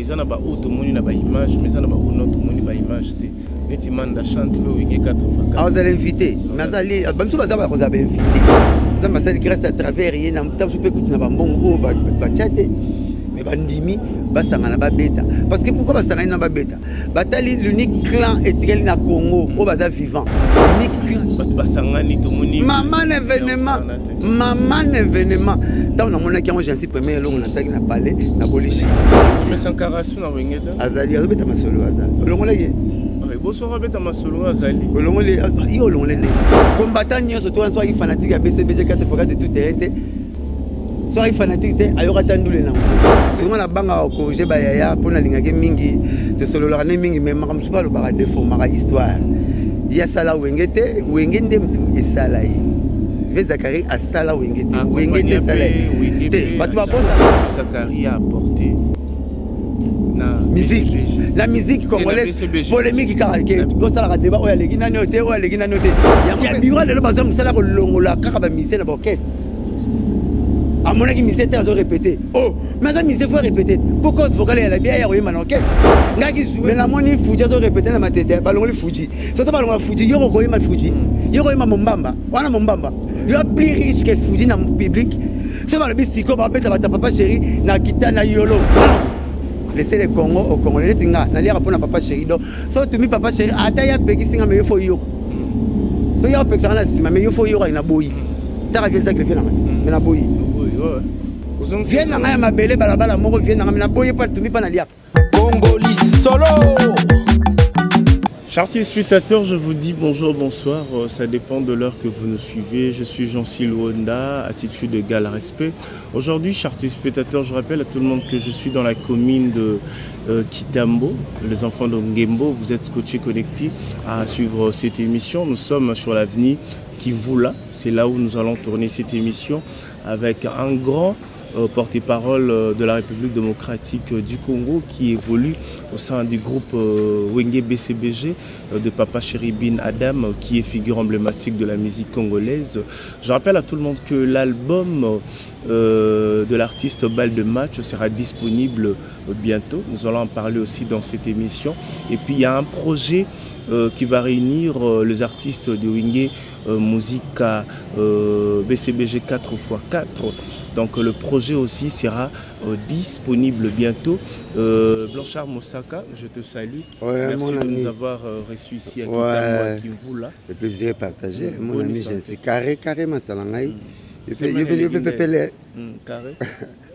Eza na ba oyo tomoni na ba image, mais eza na ba oyo non tomoni ba image te. Neti Manda chante pe Wenge 4 fois 4. Azala invité, mais azali ba misusu baza bakozala ba invité. Nzambe asali grâce à travers ye na ntango mpe kutu na bambongo oyo batya te, mais bandimi basangana babeta. Parce que pourquoi basangani na babeta? Batali l'unique clan etikali na Congo oyo baza vivant. Unique clan. Bato basangani tomoni. Maman événement. Maman événement. Ntango namonaki yango, jansi premier elongo nasalaki na palais na bolishi. Mais Sankara su na Wenge te. Azali azobeta masolo, aza. Olongola ye. Bosoko abeta masolo, azali. Olongoli ye, olongoli ndenge combattant nyonso to wana. Soki fanatique ya BCBG 4 fois 4 tout terrain te, soki fanatique te, ayoka ta ndule nango. Soki nga nabangaka kocorriger bayaya mpo nalingaki mingi, tosololaka ne mingi, mais makambo mosusu alobaka deformaka histoire. Ye asala Wenge te, Wenge nde mutu esala ye. Ve Zakari asala Wenge te, Wenge nde esala ye te. Bato babosaka. Zakari a apporté na musique, la musique congolaise. Polémique kaka ke bosalaka débat, oyo aleki nani, oyo te, oyo aleki nani, oyo te. Ya biro lelo baza mosala kolongola kaka bamusicien na baorchestre. Amonaki musicien te azo répété. Oh, mais aza musicien, faut répéter. Po corde vocale ya labi aya koyemba na orchestre ngaki jouer. Mais namoni Fuji azo répété na Matete, balongoli Fuji. Soto balongola Fuji, yo kokoyemba Fuji, yo koyemba Mombamba wana. Mombamba yo plus riche que Fuji na public. So balobi sikoyo babeta bata Papa Chéri na kita na yolo. Laissez le Congo au Congolais. Neti nga naliaka mpona Papa Chéri. Donc so tumi Papa Chéri, ata ye apekisi nga, mais yo faut yoka. So ye apekisaka na nsima, mais yo faut yoka. Na boyi taka vie zacle vie nanga ti, mais na boyi vie na ngai ya mabele balabala moko vie nanga, mais na boyi mpo atumi mpa naliaka. Congoli solo. Chers téléspectateurs, je vous dis bonjour, bonsoir. Ça dépend de l'heure que vous nous suivez. Je suis Jean-Cy Luanda, attitude égale respect. Aujourd'hui, chers téléspectateurs, je rappelle à tout le monde que je suis dans la commune de Kitambo, les enfants de Ngembo. Vous êtes scotchés, connectés à suivre cette émission. Nous sommes sur l'avenue Kimvula. C'est là où nous allons tourner cette émission avec un grand porte-parole de la République démocratique du Congo qui évolue au sein du groupe Wenge BCBG de Papa Chéri Bin Adam, qui est figure emblématique de la musique congolaise. Je rappelle à tout le monde que l'album de l'artiste Balle de Match sera disponible bientôt. Nous allons en parler aussi dans cette émission. Et puis il y a un projet qui va réunir les artistes de Wenge Musica BCBG 4x4. Donc le projet aussi sera disponible bientôt. Blanchard Mosaka, je te salue. Ouais, merci mon de ami. nous avoir reçus ici à Ouais. Kitambo, à Kimvula. Le plaisir est partagé. Mon Bonne ami, santé. c'est carré, carré, Masalangaï. Et C'est puis, mal il y a élevé. Pépé. Carré.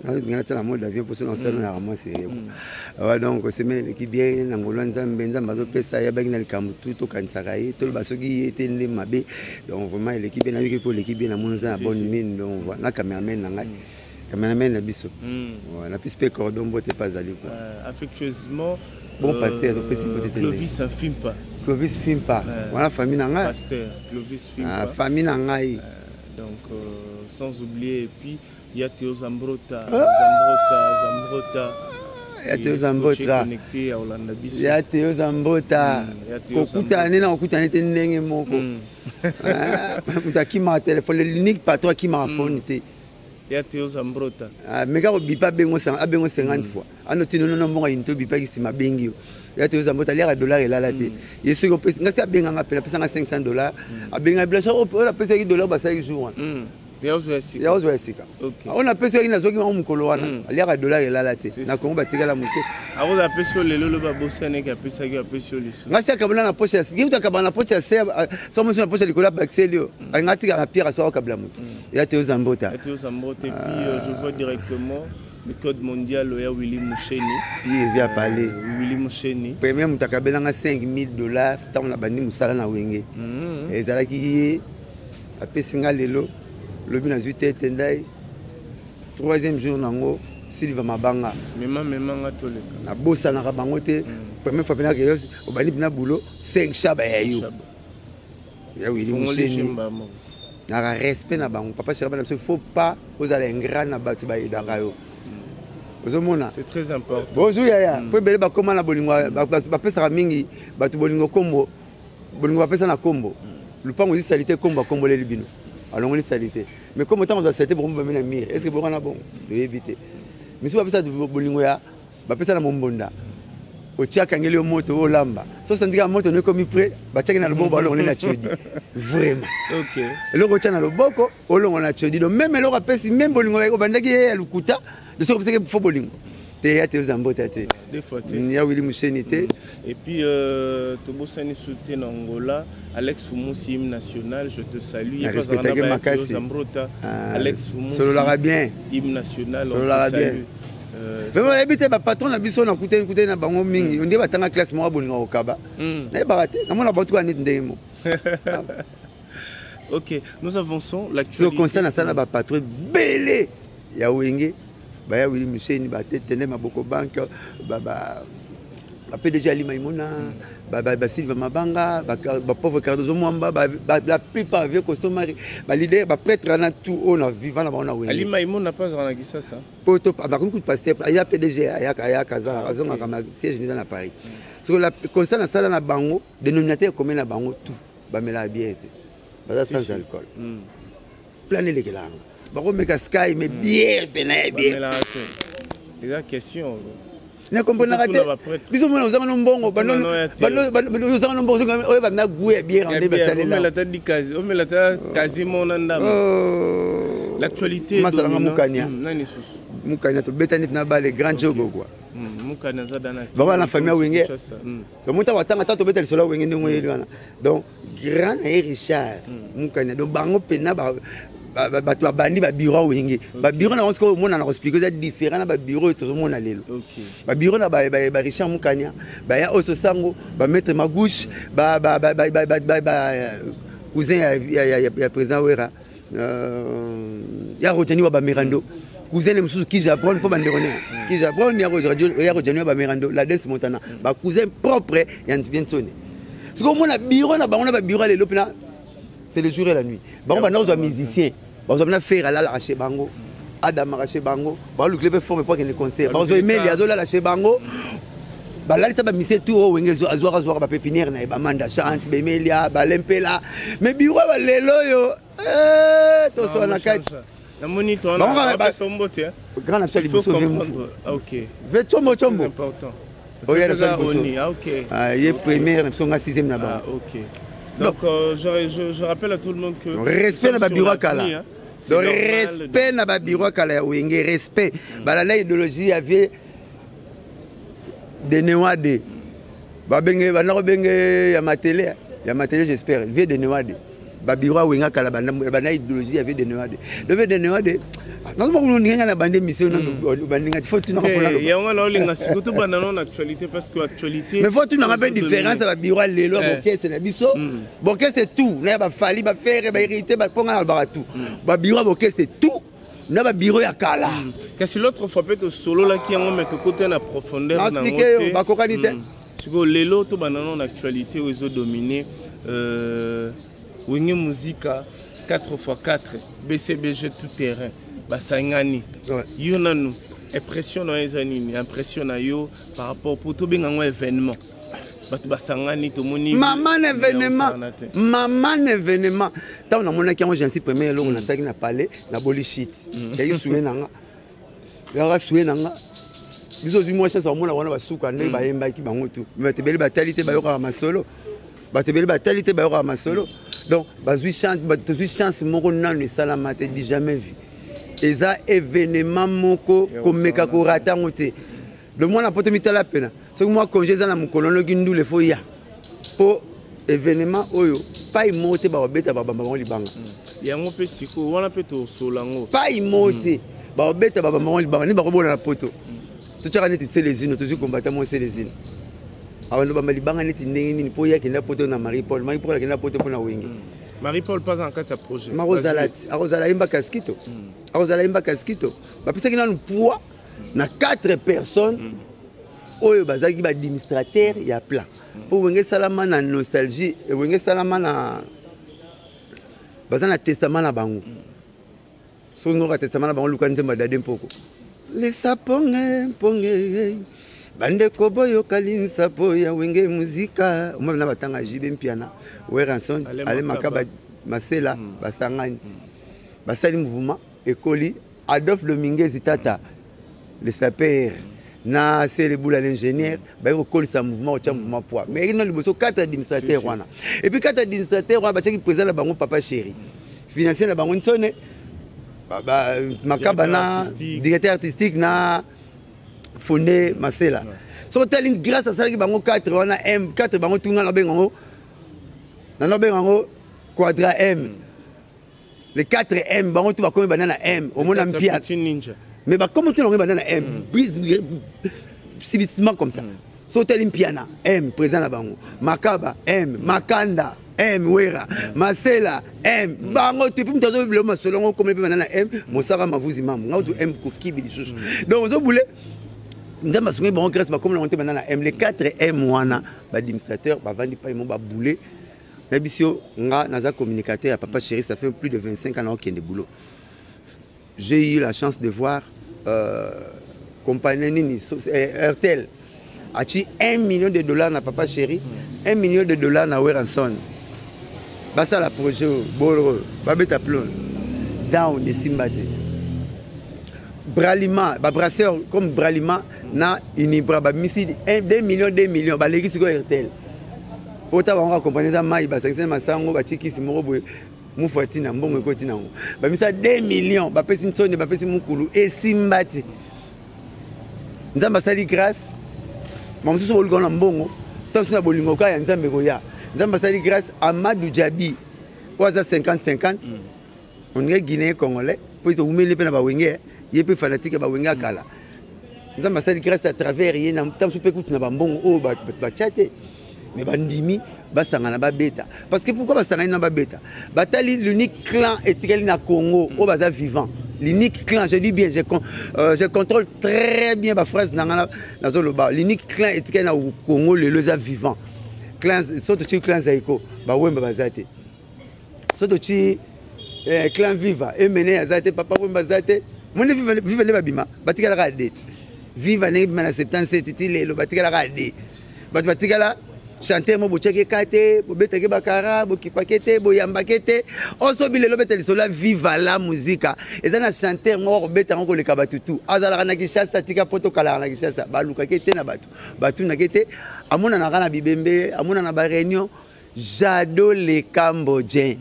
Non, il y a mode d'avion pour se lancer dans la moi, c'est ouais, donc c'est même l'équipe bien na ngolo Nzambe, Nzambe azopesa ya bangi na likambo tout tokanisaka ye, toloba soki ye te nde mabe. Donc vraiment l'équipe bien, nayoki mpo l'équipe bien, namoni oza na bonne mine. Donc voilà, na cameraman na ngai, cameraman na biso. Ouais, napesi mpe cordon mbote mpe azali quoi. Affectueusement. Bon pasteur, topesi mbote te. Clovis Fimpa. Clovis Fimpa. Wana famille na ngai. Pasteur Clovis Fimpa. Ah, famille na ngai. Donc sans oublier, et puis il y a Théo Zambrota, Zambrota, Zambrota. Ya Théo Zambrota. Connecté à Hollande biso. Ya Théo Zambrota. Ya Théo Kokutana nde na kokutana te ndenge moko. Ah, moto akimaka telefone, l'unique patron akimaka phone te. Ya Théo Zambrota. Ah, mais kaka obipa abengo abengo 50 fois ano tino nono mbongo ayini to obipaki nsima abengi yo. Ya Théo Zambrota aliaka dollar elala te. Ye soki opesi nga si abenganga mpe napesanga 500 $, abenga Blanchard oyo napesaki dollar basalaki jour wana. Ya ozwa ya sika. Ya ozwa ya sika. Oyo napesi yaki nazwaki bango mokolo wana. Aliaka dollar elala te. Na Kongo batikala moke. Akoza apesi yo lelo, lobi abosanaki apesaki, apesi yo lisusu. Nga si akabala na poche ya ye, mutu akabala na poche ya se, so mosu na poche ya likolo abakiseli yo. Alinga atikala na pierre aso akabela motu. Ya Théo Zambota. Ya Théo Zambota. Et puis je vois directement le code mondial ya Willy Musheni. Puis il vient parler. Willy Musheni. Premier moto akabelanga 5000 $ ntango na bandi mosala na Wenge. Ezalaki ye. Apesi nga lelo, lobi nazwi te ete ndai. Troisième jour nango Silva Mabanga. Mema memanga toleka. Nabosanaka bango te. Première fois mpena keyo obandi mpena boulot, 5 shaba ya yo ya Willy Fongoli Musheni. Shemba moko. Naka respect na bango. Papa chéri bana biso, faut pas ozala ingrat na bato bayedaka yo, ozomona. C'est très important. Bonjour yaya. Po ebele bakóma na bolingo, bapesaka mingi bato bolingo, kombo bolingo bapesa na kombo lupango ezisali te. Kombo akomboleli bino, alongoli sali te, mais kombo ntango ozwa sali te, bokomi bami na mire. Est ce que bongo na bongo toyebi te? Misusu bapesa bolingo ya Bapesa na mombonda. Otia akangeli yo moto olamba. So sandika moto no ekomi prêt, batiaki na loboko balongoli na chodi. Vraiment. OK. Eloko otia na loboko olongola na chodi. Donc même eloko apesi même bolingo obandaki ye ya lokuta, de soki opesaki fo bolingo. Te ya te ozambota te. Des fois te. Ya Willy Musheni te. Et puis tobosani soute na Angola, Alex Fumusi hymne national, je te salue. Na respectaki makasi. Zambrota, Alex Fumusi. Sololaka bien. Hymne national, on te Sololaka bien. salue. Vraiment oyebi te bapatron na biso nakutani kutani na bango mingi nde batanga classe moko bolinga kokaba. Nayebaka te, namona bato kaka neti ndenge moko. Ok, nous avançons. L'actualité. So constat nasala bapatron ebele ya Wenge, baya Willy Musheni, batetene Maboko Bank, ba PDG Ali Maimona, ba Sylvain Mabanga, ba pauvre Cardozo Mwamba, la plupart vieux costaud Marie, ba leader, ba prêtre na tout on a vivant na bango na Wenge. Ali Maimona pas na Kisasa. Poto ba komi pasteur, aya PDG, aya aya kaza, azonga kama siège nza na Paris. So la constat nasala na bango, dénominateur commun na bango tout, ba mela bière te. Baza sans alcool. Plan elekelanga. Bakomeka Sky mais bière pena ya bière. Ba mela te. Eza question. Na comprenaka te. Biso mona ozanga no mbongo, ozanga no mbongo, oyo ba na goût ya bière nde basalela. Omela ta dikazi, omela ta quasiment na ndambo. L'actualité Masalanga Mukanya. Nani susu? Mukanya to betani na ba les grands jogo quoi. Mukanya za dana. Ba na famille Wenge. Donc monta watanga tato beta lisolo Wenge ndongo yeli wana. Donc grand na Richard Mukanya. Donc bango pena ba bato babandi ba bureau Wenge. Ba bureau na sikoyo omona na expliquer eza différent na ba bureau tozomona lelo. Ba bureau na ba ba Richard Mukanya, ba ya Oso Sango, ba maître Magouche, ba ba ba ba ba ba cousin ya ya président Wera. Ya Rojani wa ba Mirando. Cousin ne mosusu Kija Brown mpo bandeko ne. Kija Brown ya Rojani wa ba Mirando, la Dance Montana. Ba cousin propre ya Ntsone. Sikoyo omona bureau na bango na ba bureau lelo mpena c'est le jour et la nuit. Bango banda kozwa musicien, bazwa mpena Ferre alalaka chez bango, Adam aka chez bango, balukile mpe forme mpo akende concert. Bazwa Emeli azolala chez bango. Balalisa ba musicien tout oyo Wenge azwaka azwaka ba pépinière na ye, ba Manda Chante, ba Emelia, ba Lempela. Mais bureau ba lelo oyo, toswana na kati. Namoni to wana ba sombo te. Grand na biso liboso ve mufu. OK. Ve chombo chombo. Important. Oya na biso liboso. Ah, OK. Ah, ye première na biso nga sixième na bango. Ah, OK. Donc je rappelle à tout le monde que respect na ba bureau kala. Donc respect na ba bureau kala ya Wenge, respect. Balala idéologie ya vie de Newade. Ba benge ba nako benge ya matele, ya matele j'espère, vie de Newade. Ba bureau Wenga kala banda banda idéologie ya vie de Newade. Le vie de Newade. Non mo ko ninga na bande mission na bandinga faut tu na ko la. Ya ngala olinga sikoto banda non actualité parce que actualité. Mais faut tu na pas différence ba bureau lelo ba orchestre na biso. Ba orchestre tout, na ba fali ba faire ba hériter ba ponga na ba tout. Ba bureau ba orchestre tout. Na ba bureau ya kala. Kasi l'autre fois peut solo la ki yango mais to côté na profondeur na ngote. Ba kokani te. Siko lelo to banda non actualité oyo ezo dominer Wenge Musica 4x4 BCBG tout terrain basangani. Yo nanu impression na eza nini? Impression na yo par rapport pour to benga ngo événement. Bato basangani tomoni maman événement, maman événement. Tant na monaki yango j'en suis premier eloko na saki na palais na boli shit. Yayi soué nanga. Yaka soué nanga. Biso zwi mwa chance omona wana basuka ndenge bayembaki bango tout. Mais bato ebele batali te bayokaka masolo. Bato ebele batali te bayokaka masolo. Donc bazwi chance, tozwi chance moko nanu esalama te du jamais vu. Eza événement moko komeka korata yango te. Le mwana poto mitala pena. Soki mwa congé eza na mokolo noki ndule fo ya. Po événement oyo pai moko te bakobeta babamba bango libanga. Yango mpe sikoyo wana mpe tosola yango. Pai moko te bakobeta babamba bango libanga nde bakobola na poto. Totiaka neti Selezino, tozwi combattant moko Selezino. Abando bamba libanga neti ndenge nini po ye akenda poto na Marie Paul. Marie Paul akenda poto mpona Wenge. Marie Paul pas en kati ya projet. Makozala, akozala yemba kaskito. Akozala yemba kaskito. Bapesaki nanu poids na 4 personnes oyo bazalaki ba administrateur ya plan. Po Wenge salama na nostalgie, Wenge salama na baza na testament na bango. Soki ngoka testament na bango luka nzembo dade mpoko. Lisaponge mponge bandeko boyoka linsapo ya Wenge Musica. Omona na batanga JB Mpiana, Werrason, Ale Makaba, Masela, basangani. Basali mouvement ekoli Adolphe Dominguez tata le sapeur. Na Sele Bula l'ingénieur, baye kokolisa mouvement, kotia mouvement poids. Mais na liboso quatre administrateurs wana. Et puis quatre administrateurs wana batiaki président na bango Papa Chéri. Financier na bango Nsone, Makaba na directeur artistique na Fondé Masela. Soki otali grâce asalaki bango 4 wana M 4 bango tunga na benga yango na benga yango Quadra M. Le 4 M bango tu bakomi banda na M omona mpia. Mais bakomi tu bango banda na M. Subitement comme ça. Soki otali Mpiana M président na bango, Makaba M, Makanda M, Wera, Masela M, bango tu puis mtazo bilo masolongo comme pe banda na M, Mosaka Mavuzi mamu, ngau tu M kokibi lisusu. Donc ozo boule Nzambe asungi bango grâce bakomi na bango te banda na M. Les 4 M wana ba administrateur bavandi pa mo ba boule. Na biso nga naza communicateur ya Papa Chéri, ça fait plus de 25 ans na okende boulot. J'ai eu la chance de voir compagnie nini Airtel achi 1 million de dollars na Papa Chéri, 1 million de dollars na Werrason. Basa la projet bolo babeta plon down de Simbate. Bralima, ba brasseur comme Bralima na Unibra ba misi 1 2 millions 2 millions ba leki siko Airtel. Pota bango accompagner za mai ba sanction masango ba chikisi moko boye mufu atina mbongo ekoti nango. Ba misa 2 millions ba pesi nsone ba pesi mukulu e Simbate. Nzambe asali grâce. Mamususu boluka na mbongo, tanso na bolingo ka ya Nzambe koya. Nzambe asali grâce Amadou Djabi. Oza 50-50. On dirait Guinéen congolais, po ito umeli pe na ba wenge, ye pe fanatique ba wenge kala. Nzambe asali grâce à travers ye na tanso pe kutu na ba mbongo oyo ba ba tchate. Mais ba ndimi ba sangana ba beta. Parce que pourquoi ba sangana na ba beta? Batali l'unique clan etikali na Congo oyo baza vivant. L'unique clan, je dis bien, je contrôle très bien ma phrase nangana nazoloba. L'unique clan etikali na Congo lelo eza vivant. Clan soto ti clan Zaiko, ba wemba bazate. Soto ti clan Viva, emene azate, papa wemba azate. Mone Viva, Viva le babima, batikala ka date. Viva ne bima na 77 ti lelo batikala ka date. Bato batikala chanteur mo botiaki kate, bobetaki bakara, bokipaki te, boyambaki te. Oso bilelo beta lisolo ya Viva la Musica. Eza na chanteur moko kobeta yango koleka bato tu. Azalaka na Kinshasa, tika poto kalaka na Kinshasa. Balukaki te na bato. Batunaki te. Amonanaka na bibembe, amonana ba réunion. Jado le Cambodgien.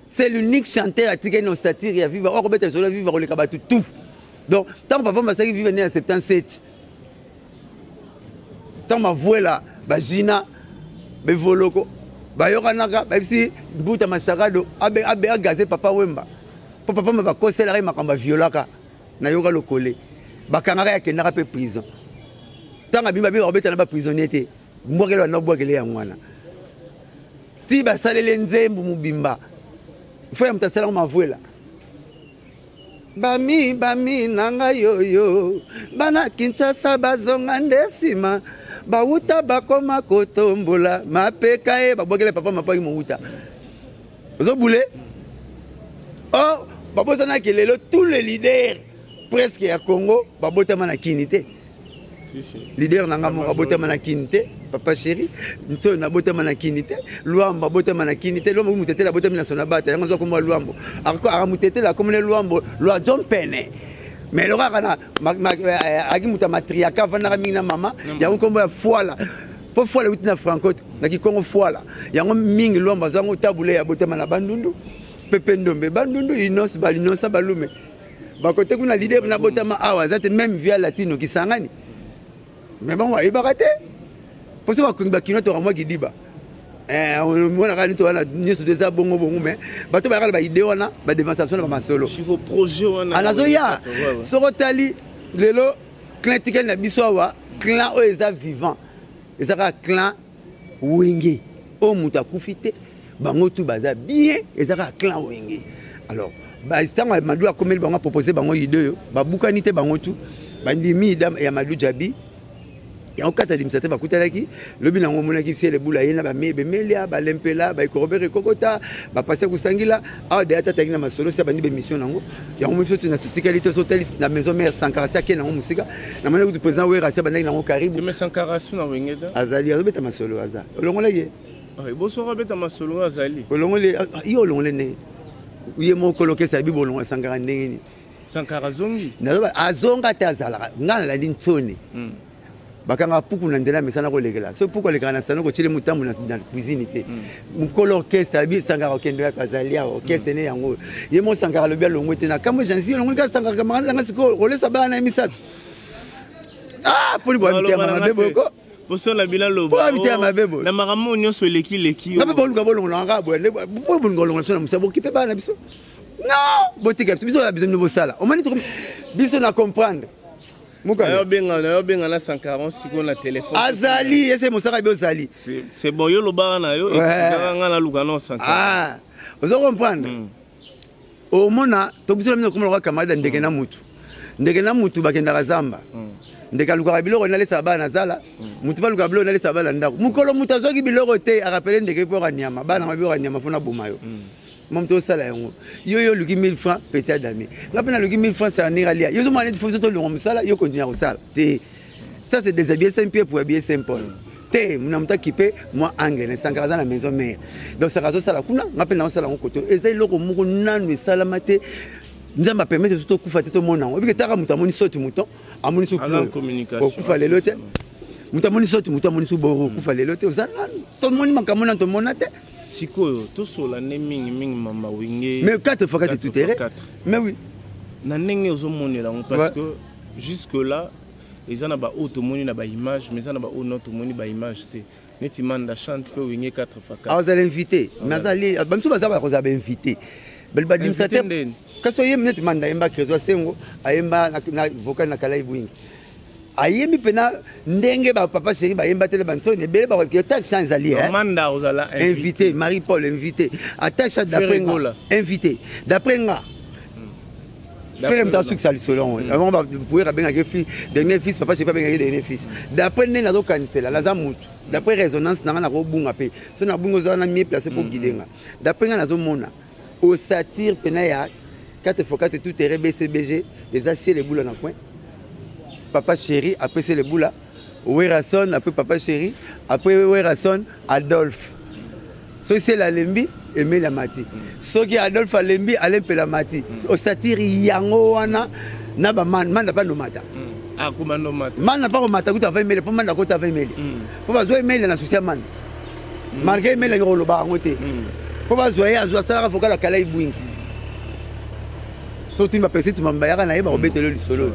C'est l'unique chanteur atikali na satire ya Viva. Oyo akobeta lisolo ya Viva koleka bato tu. Donc, tant papa Masaki Viva né en 77, tant mavuela bajina bevoloko bayokanaka bayebisi mbuta machakado abe abe agaze papa Wemba po papa ma bakoselaka ye makambo aviolaka nayoka lokole bakangaka ye akendaka mpe prison ntango abimi babi bakobeta na baprisonnier te mbwakele banda bwakele yango wana ti basaleli nzembo mobimba fo ya moto asalango mavuela Bami, bami nanga yoyo bana Kinshasa bazonga nde nsima bawuta bakoma kotombola mapeka ye babwakele papa mapaki mowuta ozobule or babosanaki lelo tous les leaders presque ya Congo babotama na kini te. Leader nanga moko abotama na kini te, papa chéri nso nabotama na kini te, Luambo abotama na kini te, Luambo mutetela abotami na Sonabata yango azwa kombo Luambo aka mutetela akomona Luambo lwa John Pene mais eloko kaka na aki moto ya matriarcat avandaka mingi na mama yango kombo ya Fwala po Fwala euti na Franco na Kikongo Fwala yango mingi Luambo azwa yango tabule abotama na Bandundu Pepe Ndombe Bandundu Inos Balinosa Balume bakote kuna leader na botama awa aza te même via latino kisangani mais bango bayebaka te mpo so bakongi bakino toka mwa kidiba omonaka nini wana nyonso to eza bongo bongo mais bato bayaka na baide wana bademonstration na bamasolo anazoya soki otali lelo clan etikali na biso awa clan oyo eza vivant eza kaka clan Wenge oyo moto akufi te bango tu baza bien eza kaka clan Wenge alors ntango Amadou akomeli bango apropose bango ide oyo babukani te bango tu bandimi ide ya Amadou Djabi yango kati administrateur bakutanaki lobi nango omonaki fiele bula ye na bemelia balempela baekorobere ekokota bapasi kosangila awa deya tataki na masolo si abandi bemission nango yango biso totikali te sotali na maison mère Sankara si ake nango mosika namoni kutu président Wera si abandaki nango karibu azali azobeta masolo aza olongola ye bosoko abeta masolo azali olongoli ye olongole ndenge ye moko lokesa bibo olongola Sankara ndenge nini. Sankara azongi. Nazoba azonga te, azalaka ngai nalandi nsoni. Bakanga puku na nzela, mesana kolekela. So puku alekaka na salon, kotiele motambo na cuisine te. Mokolo orchestre abi Sankara okende wapi? Azali awa, orchestre ne yango ye mo. Sankara alobi alongwe te na kambo. Jansi olongoli kaka Sankara, camarade nanga. Sikoyo kolesa bana na ye misato. Ah, mponi boya mitema mabe boyoko. Poso na bino aloba. Mpo mitema mabe boye. Na makambo nyonso eleki leki. Nga mpe boluka bolongola kaka boye nde po bolinga olongola biso na mosala, bokipe bana na biso. Non, botika biso, biso ya biso nde bosala. Omoni biso na comprendre. Mokanda. Nayobenga na 140 sikoyo na telefone. Azali ese mosaka bi ozali. C'est bon, yo lobaka na yo, expliquaka nga, naluka no 140. Ah, ozo comprendre. Omona to biso na bino komona kaka camarade ya ndeke na mutu. Ndeke na mutu bakendaka zamba. Ndeke alukaka biloko nalesaka bana na zala, mutu mpe alukaka biloko nalesaka bana na ndako. Mokolo mutu azwaki biloko te, arapele ndeke mpo aka nyama bana nga biloko ya nyama mpo naboma yo. Ma moto osala yango, yo oluki 1000 francs, petit adami, nga mpe naluki 1000 francs, sanir alia. Yo ozomona neti fo biso tolonga mosala, yo continue kosala te. Ça, c'est déshabiller Saint Pierre pour habiller Saint Paul te. Na moto akipe mwa angle na Sankara aza na maison mère, donc Sankara azosala kuna, nga mpe naosala yango koto. Eza eloko moko nanu esalama te. Nzambe apermettre biso tokufa te, tomona yango. Ebike taka moto amoni soti mouton amoni su Aza en communication. Okufa lelo te. Moto amoni soti moto amoni su boro, okufa lelo te. Oza nanu, tomoni makambo nanu tomona te. Sikoyo tosola nde mingimingi mamba Wenge. Mais 4 fois 4, Quatre tout fois terrain. quatre. Mais oui. Na ndenge ozomonela yango, parce que jusque là eza na baoyo tomoni na baimage, mais eza na baoyo no tomoni baimage te, neti Manda Chante mpe Wenge 4 fois 4. Azala invité, mais azali bamisu baza bakozala bainvité badimisa te. Invité ndeni? Kasi oyembi neti Manda ayemba Creso Sengo, ayemba na vocal na Kalai Bwingi, ayembi mpena ndenge bapapa chéri bayemba te na bansoni ebele batak chant ezali, eh. Manda ozala invité, Marie Paul invité, ata chant d'après nga. Ferre Gola. Invité d'après nga. Ferre moto asukisa lisolo yango. Yango bapoyer abengaki fils, dernier fils. Papa chéri abengaki dernier fils. D'après ndenge nazokanisela, naza motu, d'après résonance na nga, nakobunga mpe so nabunga, oza wana mieux placé mpo guide nga. D'après nga nazomona osatire mpena ya 4 x 4 tout terrain BCBG eza ciel ebula na coin. Papa chéri après c'est lebula, Werason après papa chéri, après Werason Adolphe. Soki sele alembi, Emeli amati. Soki Adolphe alembi, alempela mati. Osatire yango wana na bamanda mpa nomata. Akoma nomata. Manda mpa komata kuta ava Emeli, mpo manda kota ava Emeli, mpo bazwa Emeli na susi ya manda, malgré Emeli angi koloba yango te, mpo bazwa ye azwa asalaka vocal akala ibwingi. So otuni bapesi tuma bayaka na ye, bakobetela yo lisolo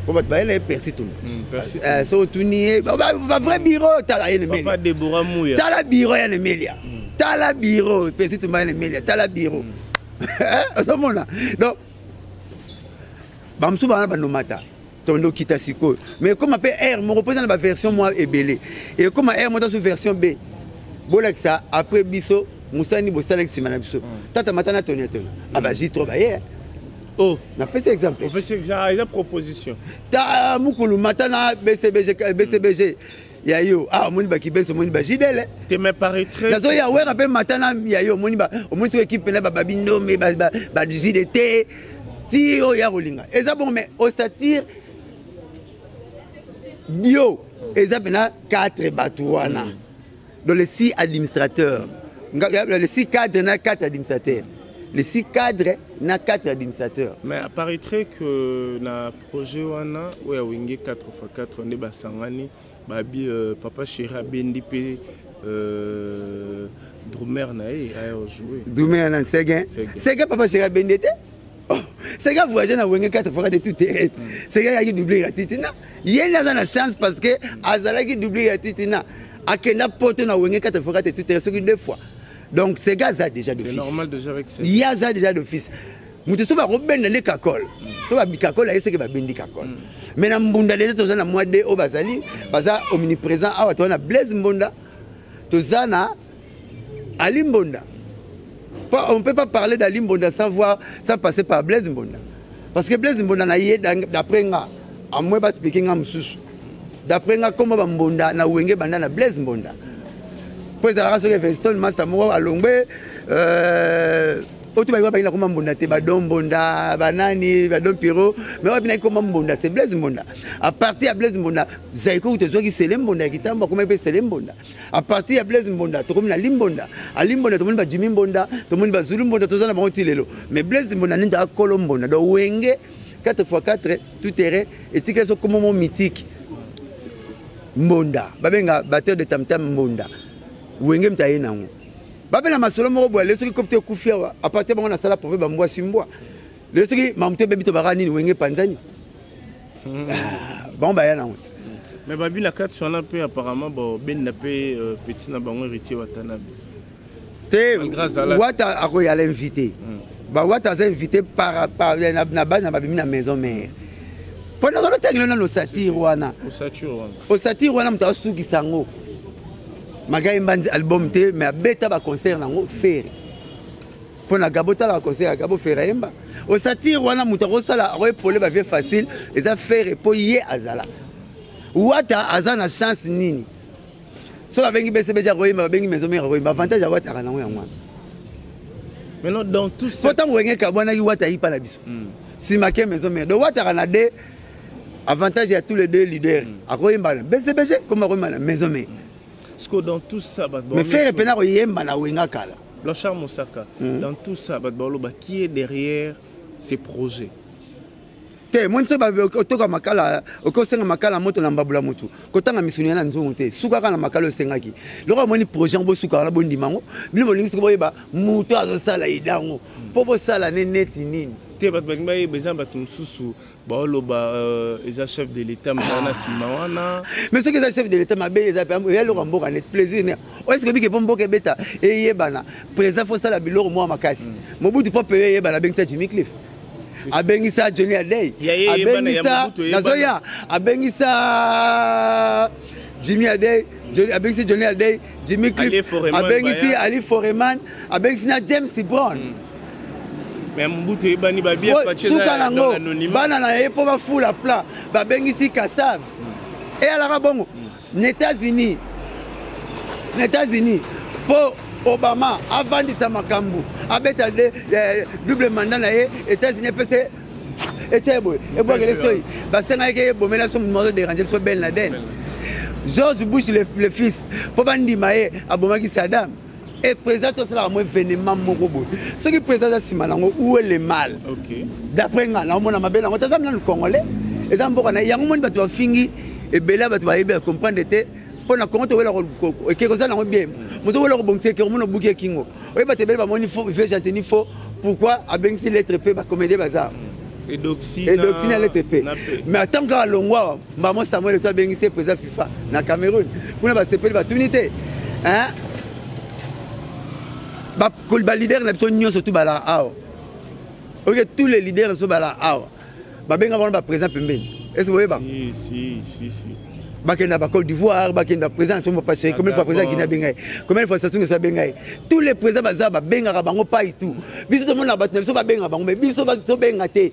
mpo bato bayela ye persi tuma. Persi. So otuni ye bavrai bureau, tala ye Papa Nemelia. Debora Muya. Tala bureau ya Nemelia, tala bureau pesi tuma ya Nemelia, tala bureau ozomona. Donc bamosusu bana banomata tondo okita sikoyo, mais ekóma mpe aire moko mpo eza na baversion mwa ebele. Ekóma aire moko taso version B bolakisa après biso mosani bosalaki nsima na biso. Tata mata na tonia tona aba J3 baye. Oh. Napesi exemple. Opesi eza proposition. Ta mokulu mata na BCBG, BCBG ya yo. Ah, omoni bakibesi, omoni bajidele. Te, mais paraîtrait Nazoya wera mpe mata na ya yo. Omoni omoni soki ekipe na bababi ndombe bajide te ti oyo ya kolinga eza bongo. Mais osatire bio eza mpena 4 bato wana. Donc les 6 administrateurs, les 6 cadres na 4 administrateurs, les 6 cadres na 4 administrateurs. Mais apparaîtrait que na projet wana oyo ya Wenge 4x4 nde basangani babi papa chéri abendi mpe drummer na ye aya jouer. Drummer na Seguin. Seguin. Seguin, papa chéri abendi te. Oh, Seguin voyage na Wenge 4 fois de tout terrain. Seguin ayaki doublé ya Titina. Ye nde aza na chance parce que azalaki doublé ya Titina, akenda poto na Wenge 4 fois de tout terrain soki deux fois. Donc Seguin aza déjà C'est d'office. normal déjà avec Seguin. Ye aza déjà d'office. Moto so bakobenda nde kakol, so kakol aye seke babendi kakol. Mais na mbunda déjà toza na mwa de oyo bazali baza omniprésent awa. Toza na Blaise Mbonda, toza na Ali Mbonda. On ne peut pas parler d'Ali Mbonda sans voir, sans passer par Blaise Mbonda, parce que Blaise Mbonda na ye, d'après nga, à moins baexpliquer nga mosusu, d'après nga kombo bambonda na Wenge banda na Blaise Mbonda, mpo ezalaka soki Veston master moko alongwe, oyo to bayeba bayina koma mbonda te, badon mbonda banani, badon piro. Mais oyo binaki koma mbonda, c'est Blaise Mbonda. À partir ya Blaise Mbonda, Zaiko kutu ezwaki Sele Mbonda ya Kitambo, akomaki mpe Sele Mbonda. À partir ya Blaise Mbonda tokomi na Limbonda. Alimbonda tomoni bajimi Mbonda, tomoni bazulu Mbonda, toza na bango ti lelo. Mais Blaise Mbonda nde akolo mbonda. Donc Wenge 4 x 4 tout terrain etikali so komo mo mythique mbonda babenga batteur de tamtam mbonda wenge moto aye nango babela masolo moko boye lelo soki kopi to ekufi awa apartir bango nasala proverbe bambwa si mbwa lelo soki mamu to ebebi to baka nini wenge epanzani. Ah, bango baya nango te. Mais babi na kati wana mpe apparemment bobenda mpe euh, petit na bango Héritier Watanabe. Te, Wata akoyala invité. Bawata aza invité par, par, na bana babimi na maison mère mpo nazolotangelo nano satire wana, osatire wana moto asukisa yango magai mbanzi album te, mais abeta baconcert nango Ferre mpo na Gabo. Talaka concert ya Gabo, Ferre ayemba osatire wana. Moto akosala akoepole bavie facile eza Ferre mpo ye azala. Wata aza na chance nini? So babengi BCBG akoyemba, babengi maison mère akoyemba. Avantage ya Wata aka nango yango wana. Maintenant, dans tout ça po ntango Wenge kabwanaki, Wata ayipa na biso nsima ke maison mère. Donc Wataka na deux avantage ya tous les deux leaders, akoyemba na BCBG comme akoyemba na maison mère. Parce que dans tout ça, bato mais Ferre mpena akoyemba na Wenga kala. Blanchard Mosaka, dans tout ça, bato baloba qui est derrière ces projets? Te, moni so otoka makala, okosenga makala moto na mbabula motu kotanga misuni ya na nzungu te, suka kaka na makala osengaki. Loko omoni projet yango, bosuka wana, bondima yango. Bino bolingi soki boyeba moto azosala idango mpo bosala ne neti nini? Te, bato balingi bayeba, eza bato mosusu baoloba eza chef de l'État moto wana nsima wana. Mais soki eza chef de l'État, mabe eza pe eya eloko ya mboka net plaisir ne oyo. Soki obiki mpo mboka ebeta eyebana, président fo osala biloko mwa makasi. Mobutu mpo peye eyebana, abengisa Jimmy Cliff, abengisa Johnny Hallyday. Ya ye eyebana, ya abengisa Mobutu eyebana. Nazoya, abengisa Jimmy Hallyday, abengisi Johnny Hallyday, Jimmy Ali Cliff, Foreman, abengisi Baya. Ali Foreman, abengisi na James Brown. Mais Mobutu eyebani babia. Po, suka nango bana na ye mpo bafula plat, babengisi Kassav. Eyalaka bongo na États-Unis. Na États-Unis, mpo Obama avandisa makambo, abeta double mandat na ye, États-Unis epese etya ye boye, ebwakele soi basengaki ye ebomela biso moto azoderange biso Ben Laden. George Bush le fils, mpo bandima ye, abomaki Saddam. E président tosalaka mo événement moko boye, soki président aza nsima nango, où est le mal? D'après nga, naomona mabe nango taza nanu congolais, eza mboka na ye. Yango moni bato bafingi ebele ya bato bayebi ya comprendre te. Mpo na Kongo towela ekeko eza nango bien, moto owela kobongisa ekeko, mona obuki ekingo. Oyebi bato ebele bamoni faux vieux Gentini faux. Pourquoi abengisi lettre P? Bacomédie baza Edoxi. Edoxi na lettre P. Na P. Mais atango kaka longwa awa, mbamo Samuel Eto'o abengisi ye président FIFA na Cameroun kuna, basepeli batuni te. Hein? Baleader na biso nyonso tu balaka awa. Oke, tous les leaders na biso balaka awa, babenga bango baprésident pembeni. Est ce boyeba? Si, si, si, si. Bakenda ba Côte d'Ivoire, bakenda président na papa chéri. Combien de fois président Guinée abenga ye? Combien de fois Sassou Nguesso abenga ye? Tous les présidents baza, babengaka bango pas et tout. Biso tomona bato na biso babengaka bango, mais biso tobenga te.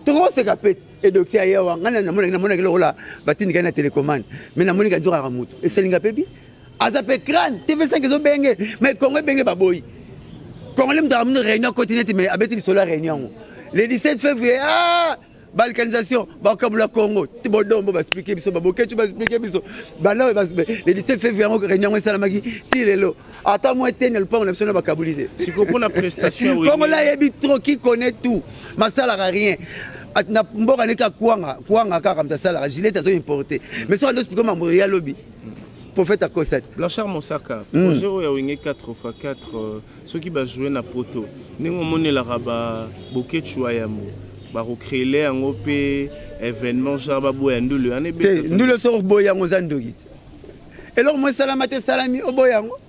Tokoseka pe Edoxi aye awa. Ngai namonaki lokola batindika ye na télécommande, mais namoniki anzokaka motu esalinga mpe bi aza mpe crâne. TV5 ezobenge, mais Congo ebenge baboyi. Congolais moto akamoni réunion akoti neti, mais abeti lisolo ya réunion yango le 17 février. Ah, balkanisation, bakabola Congo ti bodombo baexplike biso, babokecu baexplike biso banda le 17 février yango réunion yango esalamaki ti lelo, ata mwa eteni ya lupango na biso na bakaboli te. Sikoyo mpona prestation ya Congolais ayebi trop, qui connaît tout masalaka rien. Na mboka neka kwanga kwanga kaka moto asalaka gilet azo importe, mais soki ando explike mambo ya lobi, prophète akosati. Blanchard Mosaka, projet oyo ya Wenge 4x4, soki bajoue na poto ndenge omonelaka babokecu ya yambo, bakocréele yango mpe événement genre baboya ndulu wana. Te, ndulu soki oboyi yango, oza ndoki te. Eloko mo esalama te, esalami, oboyi yango.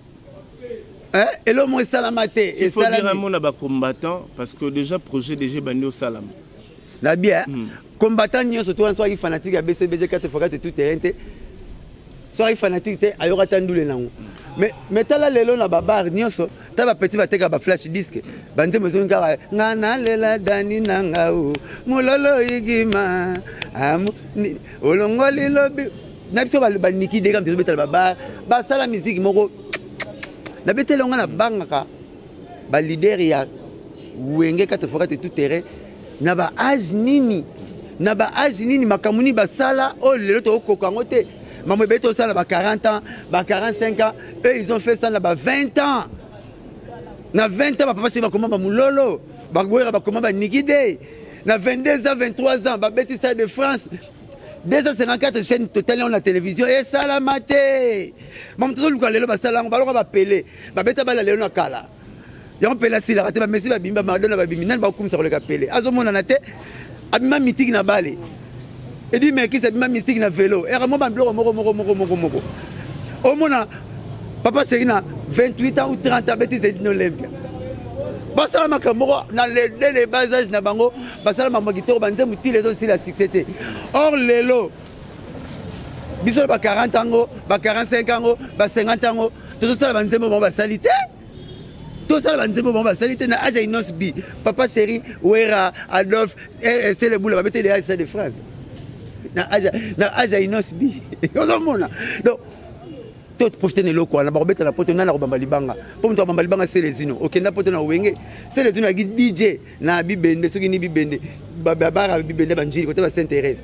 Eh, eloko mo esalama te. Il faut dire un mot na bacombattant, parce que déjà projet déjà ebandi osalama. Na bien, combattant nyonso to wana, soki fanatique ya BCBG 4 x 4 tout terrain te, soki fanatique te, ayoka ata ndule nango. Mais tala lelo na babar nyonso, ta bapeti bateka baflash disque, banzembo ezongi kaka nga nalela dani na ngau mololo igima olongoli lobi na biso baniki deka moto ezobetala babar, basala miziki moko nabeteli yango. Nabangaka baleader ya Wenge 4 x 4 tout terrain na baage nini, na baage nini, makambo nini basala oyo lelo tokokoka yango te. Mambo ebele tosala ba 40 ans, ba 45 ans, eux ils ont fait ça na ba 20 ans. Na 20 ans, bapapa soki bakoma bamololo, baboyaka bakoma baniki de. Na 22 ans, 23 ans, babeti Stade de France. 254 chaînes totali yango na télévision esalama te. Bamoto tozoluka lelo basala yango, baloka bapele, babeta bala lelo na kala. Yango pele asilaka te, bamesi babimi, bamadona babimi, nani bakokumisa koleka pele? Azomonana te. Abima mythique na bale. Edi Merkis abima mystique na vélo. Eka mo ba biloko moko moko moko moko moko. Omona papa chéri na 28 ans ou 30 ans beti Zedine Olympia. Basala makambo moko na le dès le bas âge na bango, basala makambo kitoko ba nzembo ti les aussi la succès te. Or lelo biso ba 40 ans, ba 45 ans, ba 50 ans, tozosala ba nzembo bango basali te. Tosala ba nzembo bango basali te na âge ya Innoss B. Papa chéri, Wera, Adolphe, Sele Bula babete de âge de France. Na âge ya Innoss B. Ozomona. Donc to profiter na eloko wana bakobeta na poto nani akobamba libanga mpo moto akobamba libanga Selezino okenda poto na wenge Selezino ayaki DJ na bibende soki ni bibende babara bibende banjili kote ba Sainte Thérèse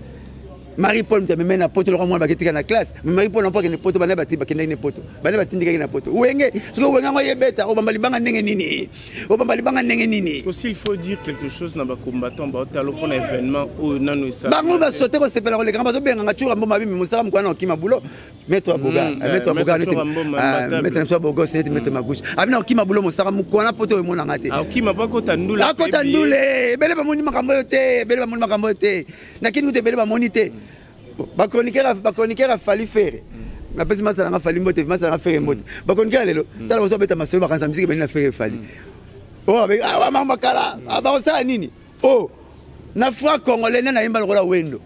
Marie Paul moto amemai na poto lokola mwana baketika na classe Marie Paul mpo akende poto bana bakendaki na poto bana batindikaki na poto wenge soki wenge yango ayebeta obamba libanga ndenge nini obamba libanga ndenge nini. Aussi il faut dire quelque chose na ba combattants ba otalo pona événement oyo nanu esala bango basote kosepela koleka bazobenganga tshoura mboma abimi mosaka mokwana okima bulo maître aboga maître aboga neti maître na biso abogos neti maître magouche abina okima bulo mosaka mokwana poto oyo emonanga te akokima po akota ndule akota ndule ebele bamoni makambo oyo te ebele bamoni makambo oyo te nakini kutu ebele bamoni te bachroniqueur ya Fally Ferre napesi masala nga Fally mbote masala nga Ferre mbote bachroniqueur lelo tala bazo beta masolo bakanisa misiki bani na Ferre Fally oh awa mambo kala bakosala nini oh na franc congolais nde nayemba lokola wendo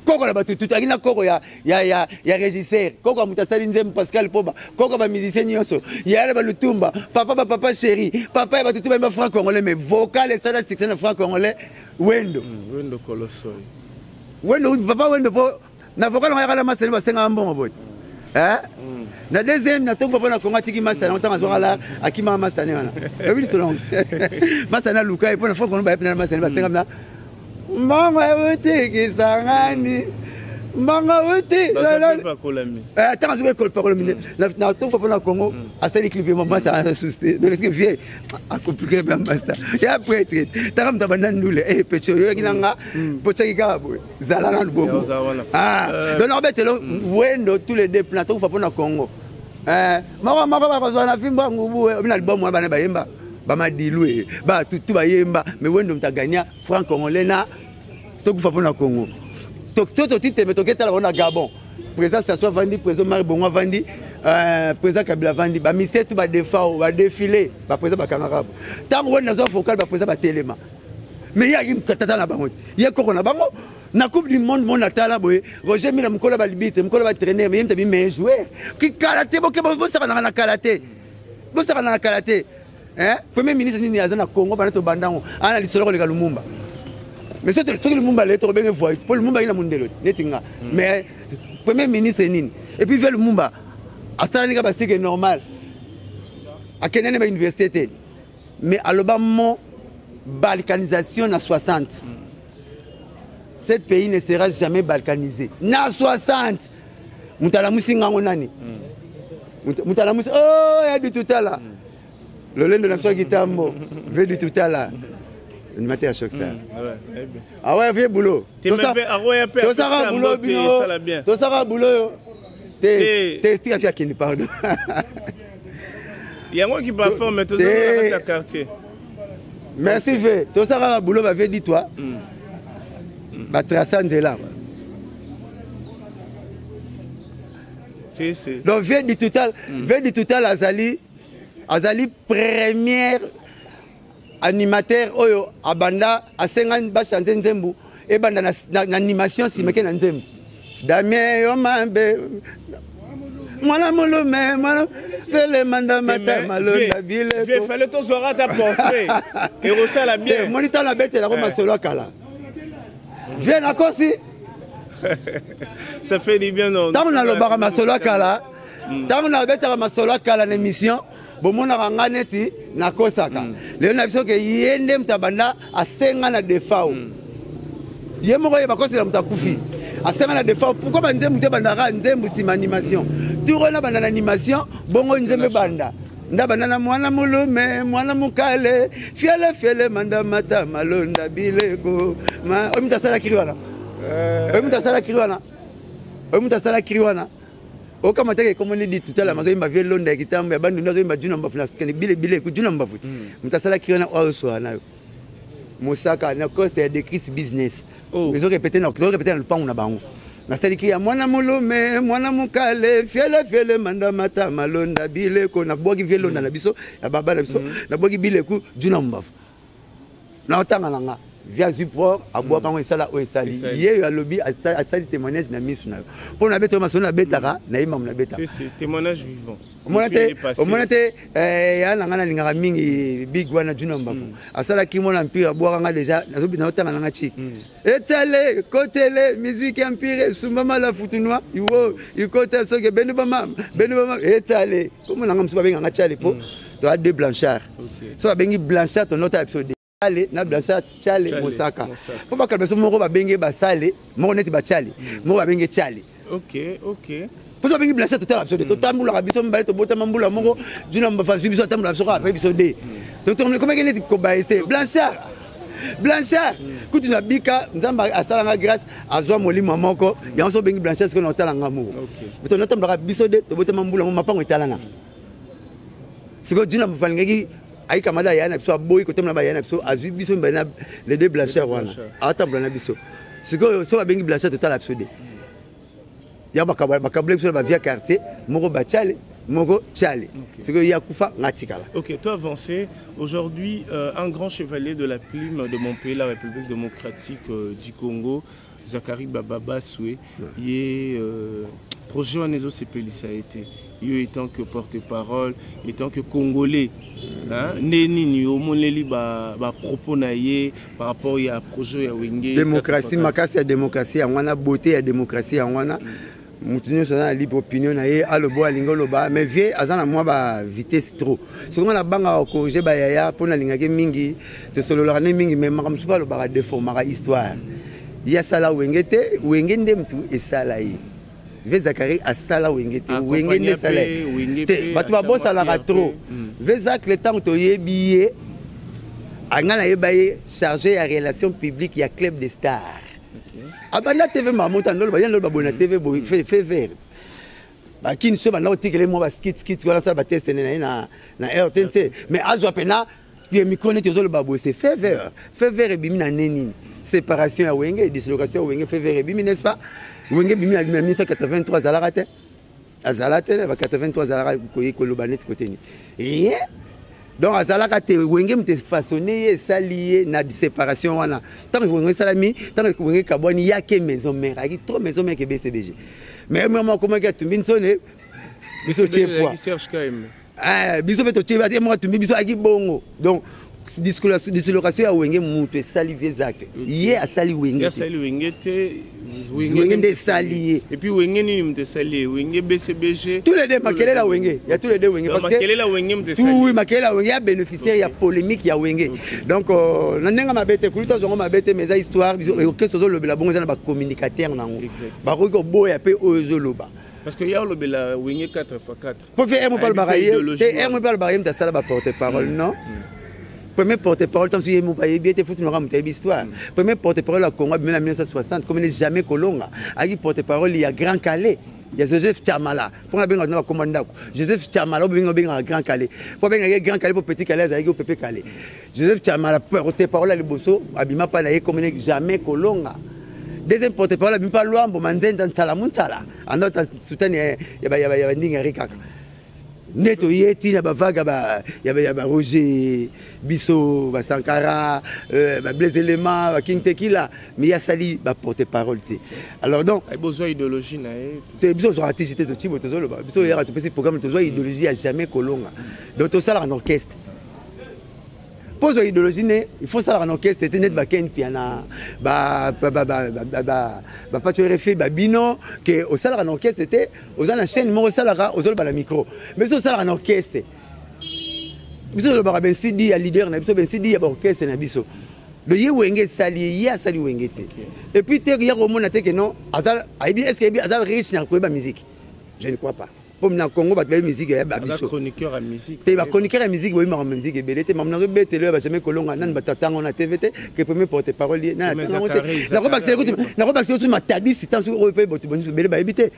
koko na bato tutaki na koko ya, ya, ya, ya régisseur koko ya moto asali nzembo Pascal Poba koko ya bamusicien nyonso yaya na balutumba papa ba papa chéri papa ya bato tu bayemba franc congolais mais vocal esala succès na franc congolais wendo wendo kolosoi wendo papa wendo po na vocal ngo yaka na masani basengaka mbongo boye eh? Na deuxième na tokufa mpo na Kongo atiki masani yango ntango azwaka la akimaka masani wana oyebi lisolo masani aluka ye mpo na franc kongo bayebi na masani basenga na mbongo euti Kisangani mbongo euti ntango azoki ekolopakolami na tokufa mpo na Kongo asali clip ye masa asusu te donc eske vie acomplike mpe masta ya prêtre taka moto abanda ndule e pecho oyoki na nga mpo tiaki kaka boye zala nanu bongo donc nakobetelo wendo tous les deux plans tokufa mpo na Congo moko moko bakozwa na fimbo ya ngubu obi na album wana bana bayemba bamadilu e batutu bayemba mais wendo moto agagna franc congolais na tokufa mpo na Congo to totiteme toketala bango na Gabon président Sassou avandi président Mari Bongo avandi président Kabila avandi bamisie tu badefao badefile baprésident bakangaka ntango wendo azwa vocal baprésident batelema mais ye ayaki tata na bango ye koko na bango na coupe du monde monde atala boye Roger Mila mokolo balibite mokolo batrainer mais ye moto abi meilleur joueur kikala te boke bosakanaka na kala te bosakana na kala te premier ministre nini aza na Congo bana tobandango ana lisolo koleka Lumumba mais soki Lumumba lelo tokobenge voyou mpo Lumumba ye na mondelo neti nga mais premier ministre nini et puis vie Lumumba asalani ka basike normal akendani ba université te mais aloba mot balkanisation na 60 cet pays ne sera jamais balkanisé na 60 moto alamusi ngango nani moto alamusi oh ya ditutala lolendo na biso ya kitambo ve ditutala animateur ya Chocstar ah ouais vieux boulot tosaka boulot bino tosaka boulot yo te te tika fi akende pardon yango ki performe tozali na kati ya quartier merci ve tosaka boulot ba ve dit toi batrace nzela donc vie du total vie du total azali azali première animateur oyo abanda asenga bachange nzembo ebanda na, na, na animation simeke na nzembo Damien yo mabe mwana molume mwana fele manda mata malonda bileko fallait tozwaka ata portrait ekosala bien moni ntango nabetelako masolo ya kala vie nakosi ça fait du bien non ntango nalobaka masolo ya kala ntango nabetaka masolo ya kala na émission bomonaka nga neti nakosaka lelo na biso ke ye nde moto abanda asenga na defao ye moko ye bakosela moto akufi asenga na defao pourquoi banzembo te ebandaka nzembo nsima animation tour oyo nabanda na animation bongo nzembo ebanda. Ndabanda na mwana mulume mwana mukale fiele fiele manda mata malonda bileko ma oyo moto asala kiri wana, oyo moto asala kiri wana, oyo moto asala kiri wana. Okama teke komoni di tutala mazoyimba vie londa ya kitambo ya bandundu, azoyimba juna mbafu na kende bile bile ku juna mbafu. Moto asala kiri wana oyo osola nayo mosaka na coste ya decris business. Oh. Ezo répéter na ezo répéter na lupangu na bango. Nasaliki ya mwana mulume mwana mukale fiele fiele manda mata malonda bileko, nabwaki vie londa na biso ya baba na biso, nabwaki bileku juna mbafu na otanga na nga via azwi port abwaka yango esala oyo esali. Esali. Ye oyo alobi asali témoignage na misu na yo mpo nabeta oyo masolo nabetaka, nayembamu nabetaka. Si, si, témoignage vivant. Omona Depuis te il est passé. Omona te ya na nga nalingaka mingi big wana juna mbafu asalaki mwana mpire abwaka nga déjà nazotanga nanga chik etale kotele musique ya mpire esumbama la futunwa iwo ikota soki benu bamama benu bamama etale kombo nanga mosusu babenganga tiale po toa deux Blanchard. So babengi Blanchard tonota biso de Chale na Blanchard Chale. Chale, Mosaka. Mosaka. Po bakala biso moko babenge basale moko neti bachale moko babenge Chale. Ok. Mpo so babengi Blanchard totala biso de totambolaka biso mibale, tobotama mbula moko. Juna mbafa azwi biso, atambola biso kaka pe biso de komaki neti kobaese Blanchard Blanchard kutu na bika. Nzambe asalanga grâce, azwa molimo moko yango. So obengi Blanchard sikoyo na otalanga moko. To natambolaka biso de tobotama mbula moko, mapango etalana. Sikoyo juna mbafa alingaki ayikamada aya na biso, aboyi kotambola baya na biso, azwi biso mibale na les deux Blanchard wana. Blanchard. Atambola na biso. Sikoyo so babengi Blanchard totala biso de ya bakabula biso na bavia quartier moko, bachale moko chale. Sikoyo ye akufa, nga tikala. Ok, toi avancé. Aujourd'hui, un grand chevalier de la plume de mon pays, la République démocratique du Congo, Zachary Bababaswe, ye projet wana ezosepelisa ye te. Yo étant que porte-parole, étant que Congolais, hein, nde nini omoneli ba propos na ye par rapport ya projet ya Wenge? Démocratie. 4x4? Makasi ya démocratie yango wana, beauté ya démocratie yango wana. Motu nyonso aza na libre opinion na ye, aloba oyo alingi oloba. Mais vie aza na mwa ba vitesse trop. Soki nga nabangaka kocorriger bayaya mpo nalingaki mingi, tosololaka nde mingi, mais makambo mosusu alobaka déformaka histoire. Ye asala Wenge te, Wenge nde motu esala ye. Ve Zakari asala Wenge te, Wenge nde esala ye. Wenge te pe, bato atia babosalaka mwa trop. PRP. Ve Zacle, ntango toyebi ye, anga nayeba ye chargé ya relation publique ya Club de Star. Abanda TV mamota ndolo baya ndolo baboye na TV boye fait vert bakini so banda kotikele mwa baskit wana, asala batest na ye na RTNC, mais azwa mpena ye micro neti ozoloba boye, c'est fait vert. Fait vert ebimi na nde nini? Séparation ya Wenge, dislocation ya Wenge. Fait vert ebimi, n'est-ce pas? Wenge ebimi na 1983, azalaka te, azala te na ba 83, azalaka koye koloba neti kote nini? Rien. Donc azalaka te. Wenge moto efaçonne ye, esali ye na séparation wana. Ntango Wenge esalami, ntango Wenge ekabwani, yake maison mère ayaki trop maison mère ke BCBG. Mais moko akomaki atumbi nsone biso tie poids. Serge KM. Eh, biso mpe totie ye moko atumbi biso ayaki bongo. Donc dislocation ya Wenge moto esali vie Zacle, ye asali Wenge te. Asali Wenge te. Wenge nde esali ye. Et puis Wenge nini moto esali ye? Wenge, BCBG? Tous les deux, makelele ya Wenge, ya tous les deux Wenge. Donc, parce que makelele ya Wenge moto tout esali. Oui, makelele ya Wenge ya bénéficiaire ya polémique ya Wenge. Donc na ndenge mabe te, kulutu azwango mabe te, mais eza histoire. Biso orchestre ozolobela bongo eza na bacommunicateur nango. Bakoki koboya mpe oyo ezoloba. Parce que ya olobela Wenge 4x4. Po fe mpo alobaka Ayebi ye mpe idéologie te wana. Mpo alobaka ye moto asala baporte parole. Non, premier porte parole ntanso ye moto ayebi ete futu naka moto ayebi histoire. Premier porte parole ya Congo abimi na 1960, comme ne jamais kolonga, ayaki porte parole ya Grand Calais ya Joseph Chamala. Mpo nga abengaka na bakoma ndako Joseph Chamala, obenga obengaka Grand Calais mpo abengaki ye Grand Calais mpo Petit Calais azalaki o Pepe Calais. Joseph Chamala, porte parole ya liboso abima mpa na ye, comme ne jamais kolonga. Deuxième porte parole abimi mpa Lwambo Manzenza Nsala Munsala, andota sutani ya bandingi yari kaka nde toye ntina bavague ya baRoger biso, baSankara, baBlaise Elema, baKing Tekila, mais ye asali baporte parole te. Alors donc bozwa idéologie na ye? Te, biso ozwaka tisi te. Totibo tozoloba biso oyaka topesi programme, tozwa idéologie ya jamais kolonga. Donc tosalaka na orchestre mpo ozwa idéologie ne, il faut osalaka na orchestre te neti baKen Piana, baPacho RFI, babino ke osalaka na orchestre te. Oza na chaîne moko osalaka, ozoloba na micro, mais biso osalaka na orchestre. Biso tolobaka bensidi ya leader na biso, bensidi ya baorchestre na biso. Donc ye Wenge esali ye, ye asali Wenge te. Et puis te ya komona te ke non, aza ayebi. Est ce que ayebi, aza riche na koyeba musique? Je ne crois pas. Mpo na Congo bato bayebi musique ya babiso te, bachroniqueur ya musique boyebi makambo ya musique ebele te. Makambo nazobetelo ya bajamai kolonga nani, bato atango na TV te ke premier porte parole ye nani atango te. Nakobakisa kutu matabisi ntanso oyo mpe bato bonisi ebele bayebi te.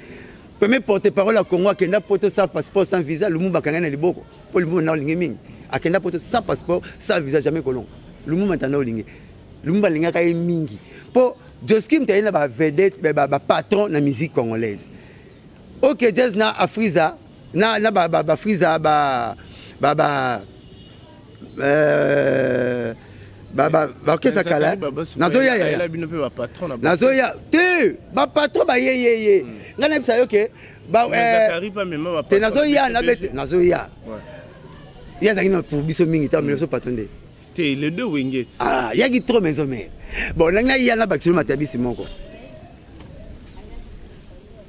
Premier porte parole ya Congo akenda poto sans passeport, sans visa. Lumumba akanga na liboko mpo Lumumba na olingi mingi. Akenda poto sans passeport, sans visa, jamais kolonga. Lumumba ntanda olingi, Lumumba alingaka ye mingi mpo Joskim taye na bavedette, bapatron na musique congolaise. Ok Jazz na Afriza na ba ba ba Friza ba ba ba euh, ba ba ba orchestre kala. Nazoya ya nazoya te, bapatron bayeyeye hmm. Ngai nayebisa yo ke eh, te, nazoya na bete, nazoya ye azalaki na pour biso mingi ta biso patron nde te, les deux Wenge. Ah, yaki trop maison mère. Bon, na ngai ya na bakisolo matabisi moko.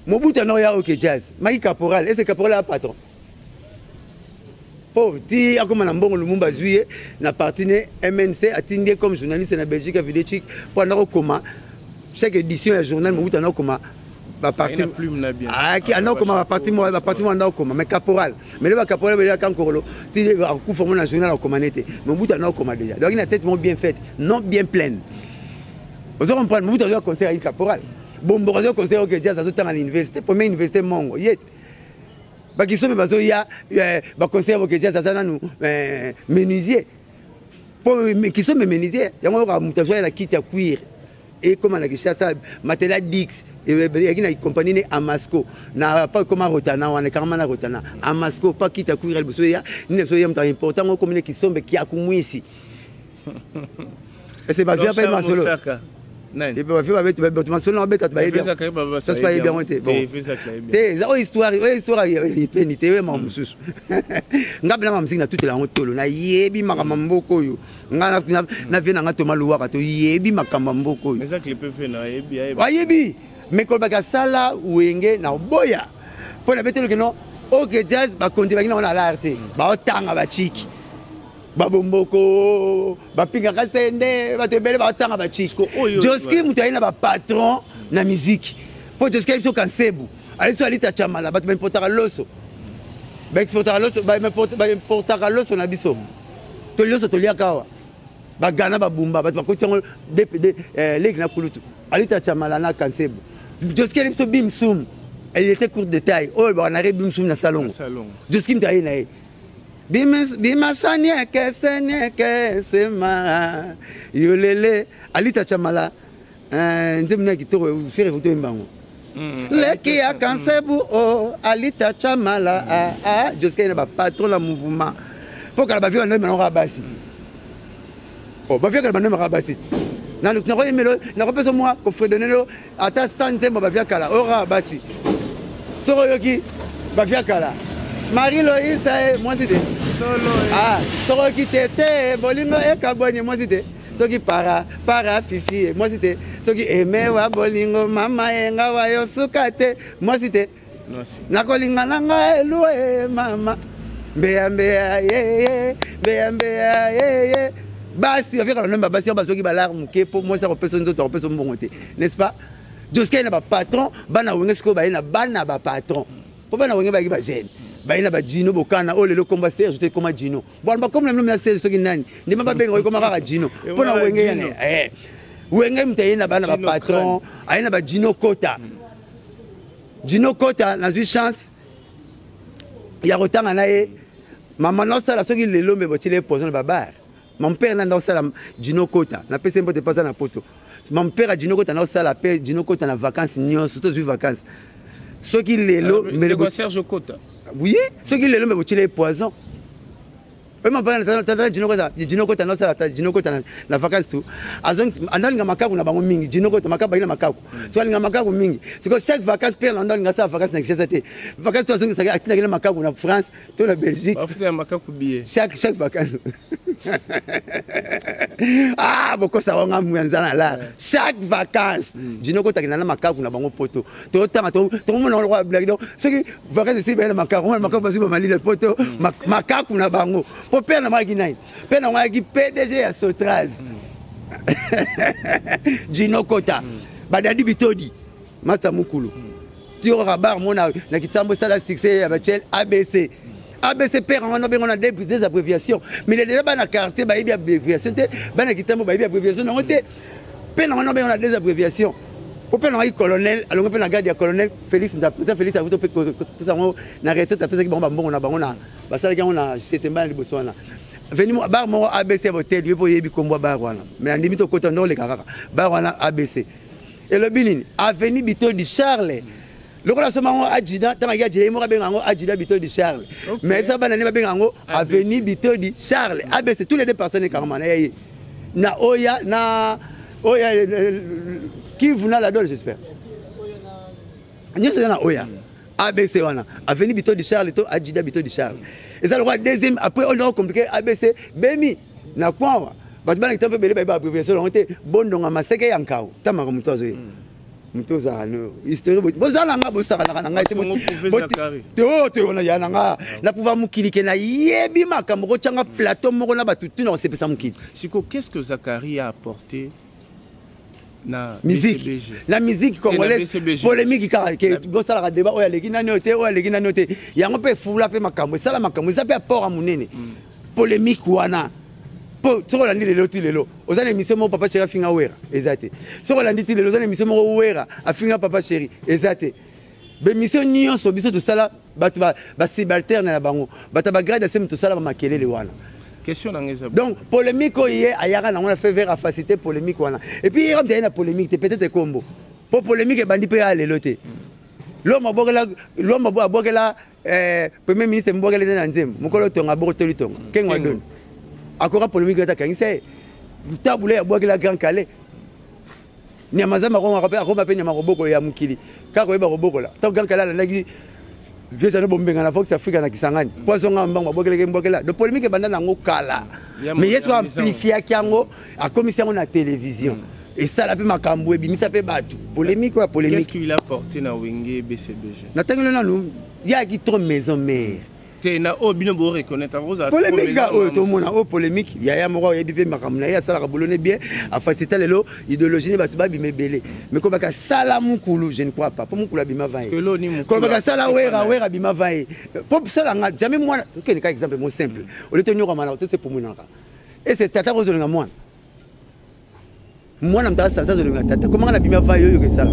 Mobutu ano ya OK Jazz, Maki Caporal, est-ce Caporal a patron? Po ti akoma na mbongo, Lumumba azwi ye na parti ne MNC, atindi ye comme journaliste na Belgique ya Video Chic po anda kokoma chaque édition ya journal. Mobutu anda kokoma baparti, anda kokoma baparti moko, baparti moko anda kokoma. Mais Caporal, mais le bacaporal belelaka nkokolo ti akufa ngo na journal akoma ne te. Mobutu anda kokoma déjà, donc na tête moko bien faite, non bien pleine. Ozo comprendre? Mobutu azwa conseil ayi Caporal Bomboko, azwa conseil OK Jazz, azotanga na université, première université mongo ye te. Bakisombe bazoya baconseil OK Jazz, aza nanu menuisier po Kisombe menuisier yango oyoka moto azwaya na kiti ya cuir ekóma na Kinshasa, matela dix eyaki na compagnie ne Amasco na pa ekóma Rotana wana, ekangama na Rotana Amasco pa kiti ya cuir ya liboso eya nini biso ya moto important ngo ekomi ne Kisombe kiakumwisi ese bavia mpe masolo bavia bato masolo na babeta, bayebi bayebi yango te. Te, eza oyo histoire, oyo histoire epeni te, oyo makambo mosusu. Nga mpena makambo na tutela yango tolo, nayebi makambo ya mboka oyo. Nga na vie na nga Toma Luwaka, toyebi makambo ya mboka oyo. Ayebi mais kolobaki asala Wenge na oboya mpo na beteloki no OK Jazz, bakonzi bangi nango na lar te, baotanga bachiki babomboko bapingaka sende, bato ebele baotanga bachiki. Joski moto aye na bapatron na miziki mpo Joski ayebi so Kansebu, ayebi so Alita Chamala, bato baimportaka loso, baexportaka loso, baimportaka loso na biso to loso toliaka awa, bagana babumba, bato bakoti yango dpd leki na kulutu Alita Chamala na Kansebu. Joski ayebi so Bimsum, elle était courte de taille oyo bakanare Bimsum na salongo. Joski moto aye na ye bimasanieke senieke sema yolele Alita Chamala, nzembo na kitoko fere foto oyemba yango leki ya Kansebu o Alita Chamala. Joski aye na bapatron na mouvement mpo kala bavie bandoyemba nango kaka basi, bavie kala bandoyemba kaka basi. Nakoyembelo, nakopesa mwa kofredonelo ata sa nzembo bavia kala oyo kaka basi. Soki oyoki bavia kala, Marie Loisa ye mwasi te, soki oyoki tete bolingo ekabwani mwasi te, soki para para fifi ye mwasi te, soki emewa bolingo mama yenga wayo suka te mwasi te, nakolinga na ngai elue mama mbeya mbeya yeye mbeya mbeya yeye basi bafiaka na basi yango bazwaki balare moke mpo mwasi akopesa nzoto, akopesa mbongo te, n'est-ce pas? Joski aye na bapatron bana Wenge, sikoyo baye na bana bapatron mpo bana Wenge bayaki bagene, baye na bajino bokana oyo lelo komba Serge te, ekoma Jino bwana bakomona bino na Serge soki nani ndima babenga ekoma kaka Jino mpo na Wenge yana Wenge moto aye na bana bapatron, aye na bajino kota. Jino Kota, nazwi chance ya kotanga na ye. Mama naosala soki lelo mbe botieli ye poison na babar. Mon père nanda osala Jino Kota, napesi ye mbote mpo aza na poto. Mon père ya Jino Kota naosala mpe Jino Kota na vacance nyonso tozwi vacance. Soki lelo mbele Serge Kota, oui, soki lelo mbe botieli ye poison oyo mapana tata Jino Kota, Jino Kota naosala ta Jino Kota na vacance tu andalinga makaku na bango mingi. Jino Kota makaku bayi na makaku, so alinga makaku mingi. Sikoyo chaque vacance père nando alinga asala vacance na Kinshasa te, vacance to azongisaki atindaki na makaku na France to na Belgique. Chaque vacance, ah, bokosa wanga muya nza na la chaque vacance Jino Kota akenda na makaku na bango poto, totanga tokomona lokola blague. Donc soki vacance esili, baye na makaku, omona makaku bazwi bamalila poto, makaku na bango mpo père na bango ayaki nani? Mpe na bango ayaki PDG ya Sotraz, Jino Kota, badadi bitodi masta mokulu. Toyokaka bar mo na Kitambo esala succès ya bachel ABC. ABC père yango nabengo na deux abréviations, mais déjà bana quartier bayebi abréviation te, bana Kitambo bayebi abréviation nango te. Mpe nango nabengo na deux abréviations po mpe nangaki colonel alongo mpe na garde ya colonel Félix, président Félix akuti mpe kopesa yango na retraite, apesaki bango bambongo na bango na basalaki yango na Setemba na liboso wana veni bar moko ABC ya hotel. Yo mpo oyebi kombo ya bar wana, mais andimi tokota ndo oleka kaka bar wana. ABC elobi nini? Avenue Bitodi Charles. Lokola soma yango adjudant, ntango aki adjudant, ye moko abenga yango adjudant Bitodi Charles, mais yebisa bana nde babenga yango avenue Bitodi Charles. ABC, tous les deux personnes ekangama na ye na oya na oya Kivu na Ladol, j'espère nyonso eza na oya ABC wana, avenue Bitodi Charles to adjudant Bitodi Charles. Eza lokola deuxième après oyo ndako compliqué ABC bemi na kwawa. Bato bana Kitambo ebele bayeba abréviation yango te. Bondonga maseke ya nkau tamaka moto azoye moto ozala no histoire, bozala nga, bosakanaka na ngai te te te. Wana ya na nga na pouvoir mokili ke nayebi makambo kotyanga plateau moko na bato tuna kosepesa mokili. Siko, qu'est-ce que Zacharie a apporté na musique, na musique congolaise? Polémique kaka ke bosalaka débat oyo aleki nani oyo te, oyo aleki nani oyo te. Yango mpe efula mpe makambo esala, makambo eza mpe apport ya monene, polémique wana. Mpo soki olandi lelo ti lelo, oza na émission moko Papa Chéri afinga Wera eza te. Soki olandi ti lelo, oza na émission moko Wera afinga Papa Chéri eza te. Bémission nyonso biso tosala, bato basubalterne na bango, bato ya bagrade ya semi, tosala bamakelele wana. Question na ngai eza Donc polémique oyo ye ayaka nango na feu vert, afacilité polémique wana. Et puis ye kamte aye na polémique te, peut-être ekombo mpo polémique ebandi mpe ya lelo te. Lombo abwakela, Lombo abwakela premier ministre, mbwakela eza na nzembo mokolo tonga bokotoli tonga Kengo adoni akoka polémique ata akangisa ye. Tabule abwakela Grand Kallé nyama zamba akomaka mpe akoma mpe nyama kobokola ya mokili kaka koyeba kobokola. Ntango Grand Kallé alandaki vieux Jano Bombenga na Vox Africa na Kisangani mpo azonga mbango, abwakelaki mbwakela. Donc polémique ebanda nango kala, mais ye so amplifiaki yango, akomisi yango na télévision, esala mpe makambo, ebimisa mpe bato, polémique oyo ya polémique. Qu'est-ce qu'il a apporté na Wenge BCBG? Natangeli nanu, yaki trop maison mère. Te, na oyo bino boreconnaître. Polémique ka oyo tomona oyo, polémique yaya moko oyebi mpe makambo na ye, asalaka bolone bien, afacilita lelo idéologie ne bato babima ebele. Mais kolobaka sala mokulu, je ne crois pas, mpo mokulu abima va ye. Kolobaka sala Wera, Wera abima va ye. Mpo sala nga jamais mwana okende ka exemple mo simple olie tonyokama na tosepumunaka ese tata kozolinga mwana, mwana moto asansa azolinga tata komanga na bima va ye. Oyo esala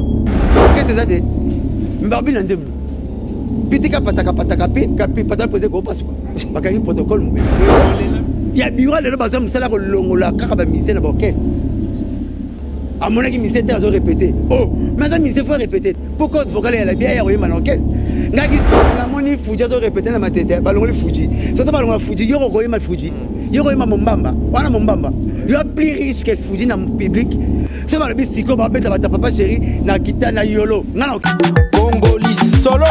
kese eza te mbabi na nzembo pitika pataka pataka pi kapi pataka pose kopasuka, bakangi protocole mobele ya biro. Lelo bazwa mosala kolongola kaka bamusicien na baorchestre. Amonaki musicien te azorépété. Oh, mais aza musicien, faut répéter po corde vocale ya la bien ya koyemba na orchestre. Ngaki namoni Fuji azorépété na Matete, balongoli Fuji. Soto balongola Fuji, yo kokoyemba Fuji, yo koyemba mombamba wana, mombamba yo plus riche que Fuji na public. So balobi sikoyo babeta bata Papa Chéri na kita na yolo nga na Congoli solo.